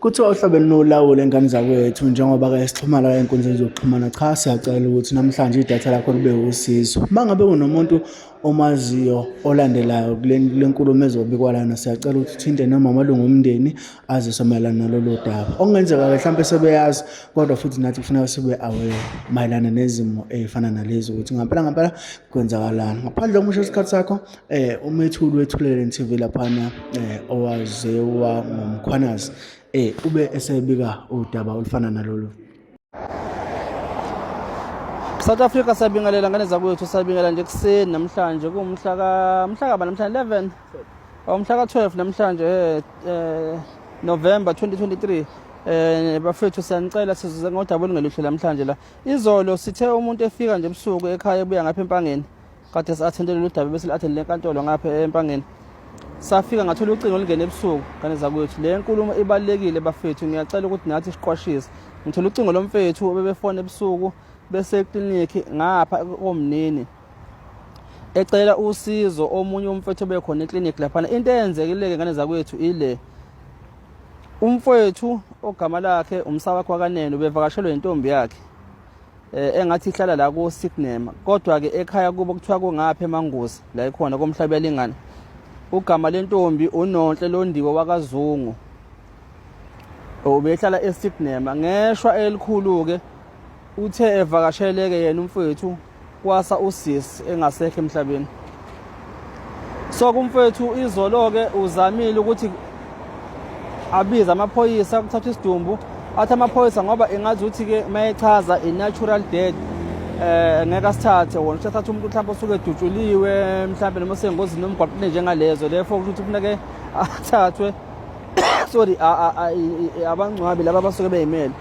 Kuthiwa uhlobene nolawulo engane zakwethu njengoba-ke sixhumana la ey'nkundleni zokuxhumana. Cha, siyacela ukuthi namhlanje idatha lakho libe wusizo. Uma ngabe kunomuntu omaziyo olandelayo kule nkulumo ezobikwa lana, siyacela ukuthi uthinte noma amalungu omndeni aziswe mayelana nalolu daba. Okungenzeka-ke hlampe sebeyazi kodwa futhi nathi kufuneka sibe aware mayelana nezimo ey'fana nalezi ukuthi ngampela ngampela kwenzakalani. Ngaphandle kokumosha isikhathi sakho, umethuli weThuleleni TV laphana owaziwa ngoMkhwanazi ube esebika udaba olufana nalolu. South Africa siyabingelela ngane zakwethu, siyabingelela nje ekuseni namhlanje kuwumhla ka mhla kaba namhlanje 11 umhla ka 12 namhlanje November 2023. Bafethu siyanicela, sizuze ngodaba olungeluhle namhlanje la. Izolo sithe umuntu efika nje ebusuku ekhaya ebuya ngapha eMpangeni, kade si-attendele lolu daba bese li-attendele enkantolo ngapha eMpangeni, safika ngathola ucingo olungena ebusuku. Ngane zakwethu, le nkulumo ibalulekile bafethu, ngiyacela ukuthi nathi siqwashise. Ngithola ucingo lomfethu obebefona ebusuku bese eklinikhi ngapha komnini ecela usizo omunye umfethu obekhona eklinikhi laphana. Into eyenzekile-ke ngane zakwethu ile, umfowethu ogama lakhe umsawakhe wakanene ubevakashelwe intombi yakhe engathi ihlala la ku Signema, kodwa ke ekhaya kubo kuthiwa kungapha eManguzi la ikhona komhlaba yalingana. Ugama lentombi uNonhle Londiwe wakaZungu, ubehlala eSignema. Ngeshwa elikhulu ke uthe evakasheleke yena umfowethu kwasa usisi engasekho emhlabeni. So kumfowethu izolo-ke uzamile ukuthi abize amaphoyisa kuthathwa isidumbu, athi amaphoyisa ngoba engazi ukuthi-ke uma echaza i-natural death ngeke asithathe wona, uthatha umuntu mhlawumbe osuke edutshuliwe mhlawumbe noma usengozini yomgwaqo njengalezo, therefore kusho ukuthi kufuneke athathwe sorry abangcwabi laba abasuke beyimele.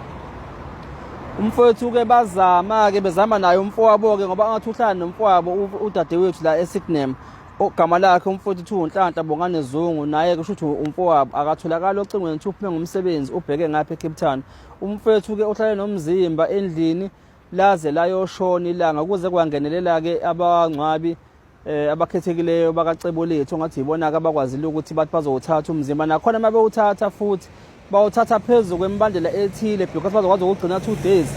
Umfowethu-ke bazama-ke bezama naye umfowabo-ke ngoba angathi uhlala nomfowabo udadewethu la eSignem, ogama lakhe umfowethu kuthiwa uNhlanhla Bongane Zungu, naye kusho ukuthi umfowabo akatholakali ocingweni, kuthiwa uphume ngomsebenzi ubheke ngapha eCape Town. Umfowethu-ke uhlale nomzimba endlini laze layoshona ilanga kuze kwangenelela-ke abangcwabi abakhethekileyo bakaCebolethu, ngathi yibona-ke abakwazile ukuthi bathi bazowuthatha umzimba. Nakhona uma bewuthatha futhi bawuthatha phezu kwemibandela ethile because bazokwazi ukugcina 2 days,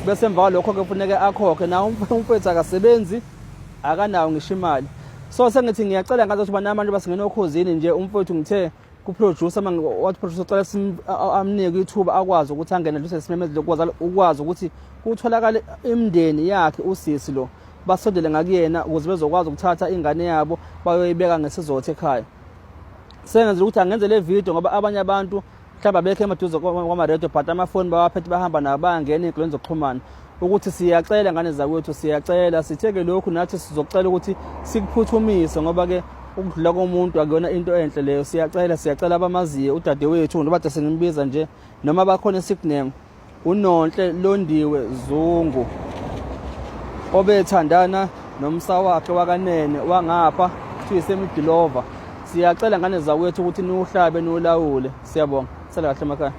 bese emva kwalokho-ke kufuneke akhokhe. Nawo umfowethu akasebenzi, akanawo ngisho imali. So sengithi ngiyacela ngazi ukuthi banamanje basingena okhozini nje. Umfowethu ngithe ku-producer, wathi producer ucela amnike ithuba akwazi ukuthi angene dluse isimemezelo ukwazi ukuthi kutholakale imindeni yakhe usisi lo, basondele ngakuyena ukuze bezokwazi ukuthatha ingane yabo bayoyibeka ngesizotha ekhaya. Sengenzela ukuthi angenze le video ngoba abanye abantu mhlawumbe abekho emaduze kwama-radio, but amafoni bawaphethe bahamba nabo bayangena ey'nkundleni zokuxhumana ukuthi siyacela ngane zakwethu, siyacela sithe-ke lokhu nathi sizocela ukuthi sikuphuthumise ngoba-ke ukudlula komuntu akuyona into enhle leyo. Siyacela, siyacela abamaziyo udadewethu noma kade sengimbiza nje noma bakhona eSignem, uNonhle Londiwe Zungu obethandana nomsa wakhe wakanene wangapha kuthiwa isemidilova. Siyacela ngane zakwethu ukuthi niwuhlabe niwulawule. Siyabonga, sala kahle emakhaya.